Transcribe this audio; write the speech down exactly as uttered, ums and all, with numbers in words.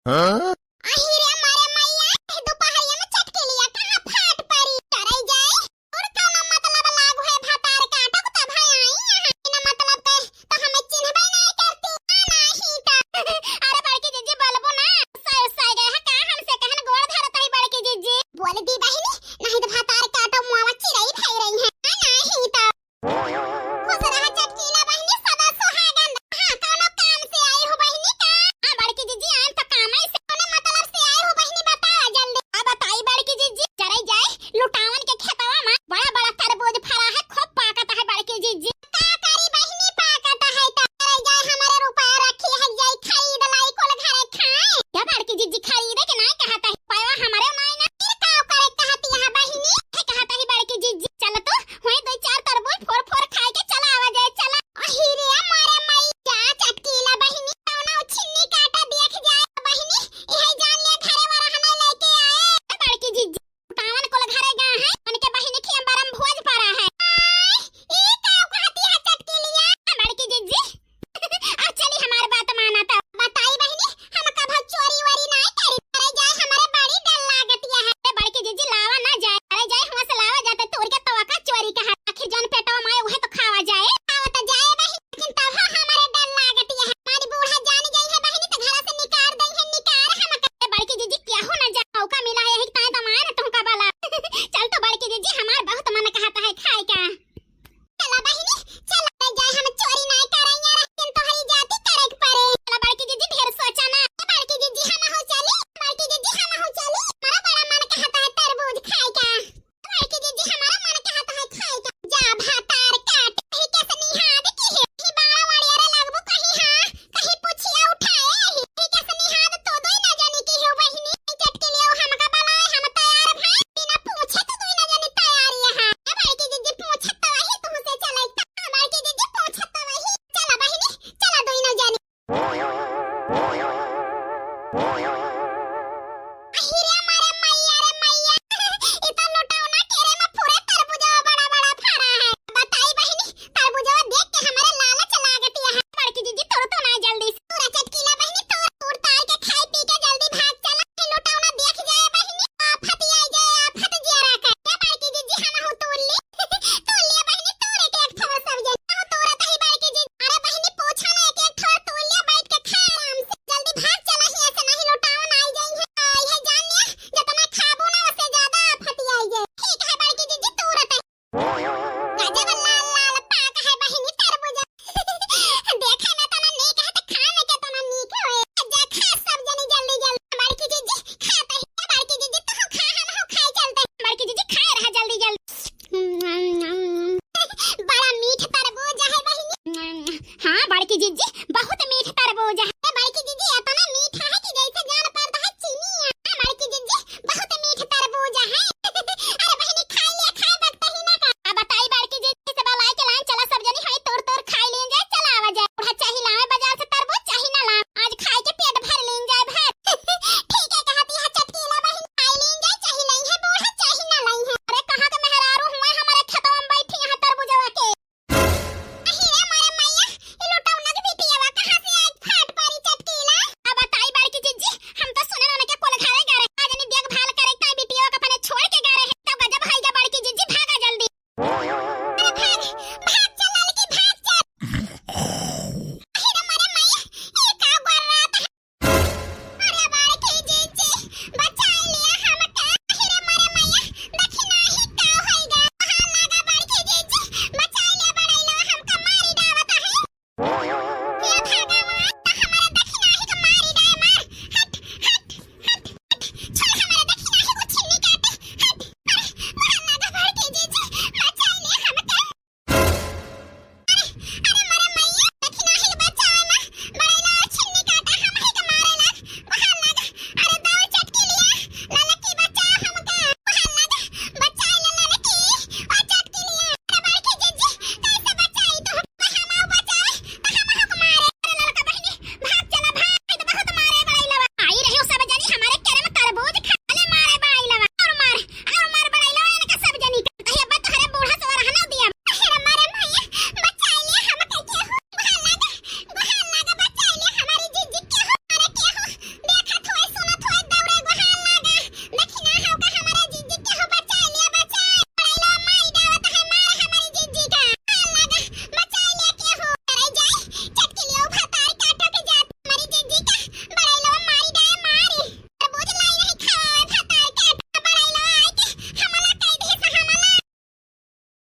हाँ? अही रे मारे मैया, दुपहरिया में चटकिलिया कहाँ फाट परी? डरै जाए। और कौनो मतलब लागू है भतार काटब तब है आई यहाँ। बिना मतलब के तो हमें चिन्हबे नहीं करती। आ नहीं तो। अरे बड़की जिज्जी बोलबो ना। सै, सै गए है का हमसे कहन गोड़ धरत है बड़की जिज्जी। बोल दी बहिनी, नहीं तो भतार काटो मुआवा चिरई भई रही है। आ नहीं तो। खुश रहा चटकीला बहिनी, सदा सुहागन। हाँ, कौनो काम से आई हो बहिनी का? हाँ, बड़की जिज्जी, आन तो काम से। कौने मतलब से आई हो बहिनी, बतावा जल्दी। अब बताई बड़की जिज्जी, चले जाए लुटावन के खेतवा में, बड़ा बड़ा तरबूज फरा है, खूब पाकत है बड़की जिज्जी। का करी बहिनी, पाकत है तो चले जाए, हमारे रुपया रखी है, जाई खरीद लाई, कुल घरे खाए। क्या बड़की जिज्जी, खरीदे के नाई कहत है, पैवा हमारे नाई ना, फिर का करे कहती है बहिनी? है कहत है बड़की जिज्जी, चल तो हुई दो चार तरबूज फोर फोर खाए के चला आवा जाए, चला। अही रे मारे मई, जा चटकीला बहिनी, कौनो छिन्नी काटा देख जाए बहिनी, इहे जान ले घरे वाला हमें लेके आए। ए बड़की जिज्जी, उठावन कुल घरे गा है, उनके बहिनी खियम बरम भोज पड़ा है। आय, ई का कहती है चटकीलिया? बड़की जिज्जी, आ चली हमार बात माना तो। बताई बहिनी, हम कभो चोरी वोरी नाई करी। अरे जाए, हमारे बड़ी डर लागतिया है। अरे बड़की जिज्जी लावा ना जाए। अरे जाए, हुआ से लावा जाते तोड़ के तवा का चोरी का है। आखिर जौन पेटवा में आए, उहे तो खावा जाए। खावा तो जाए बहिनी, लेकिन तब हमारे डर लागतिया है। हमारी बूढ़ा जान गई है बहिनी, तो घर से निकार दई है, निकार हम। अरे बड़की जिज्जी, क्या हो ना जा, मौका मिला है, यही ताए तो माए ना तुमका बाला। चल तो बड़की जिज्जी, हमार बहुत मन कहता है खाए का। चला बहिनी, चला, ले जाए, हम चोरी नाय करइया, लेकिन तोहरी जाति करे के परे। चला बड़की जिज्जी, ढेर सोचा ना। ए बड़की जिज्जी, हम हो चली, बड़की जिज्जी, हम हो चली। हमारा बड़ा मन कहता है तरबूज खाए का। बड़की जिज्जी, हमारा मन कहता है खाए का। जा भातार काट, ही कैसे निहाद की है? ही बाड़ा वाड़िया रे लगबू कहीं, हाँ, कहीं पुछिया उठाए ही। ही कैसे निहाद तो दो ना जानी की हो बहिनी। चटकीलिया हमका बलाए, हम तैयार भई। बिना पूछे तो दो ना जानी तैयार यहाँ। ए बड़की जिज्जी, पूछत तो वही तुमसे चले। बड़की जिज्जी, पूछत तो वही। चला बहिनी, चला दोनों जानी।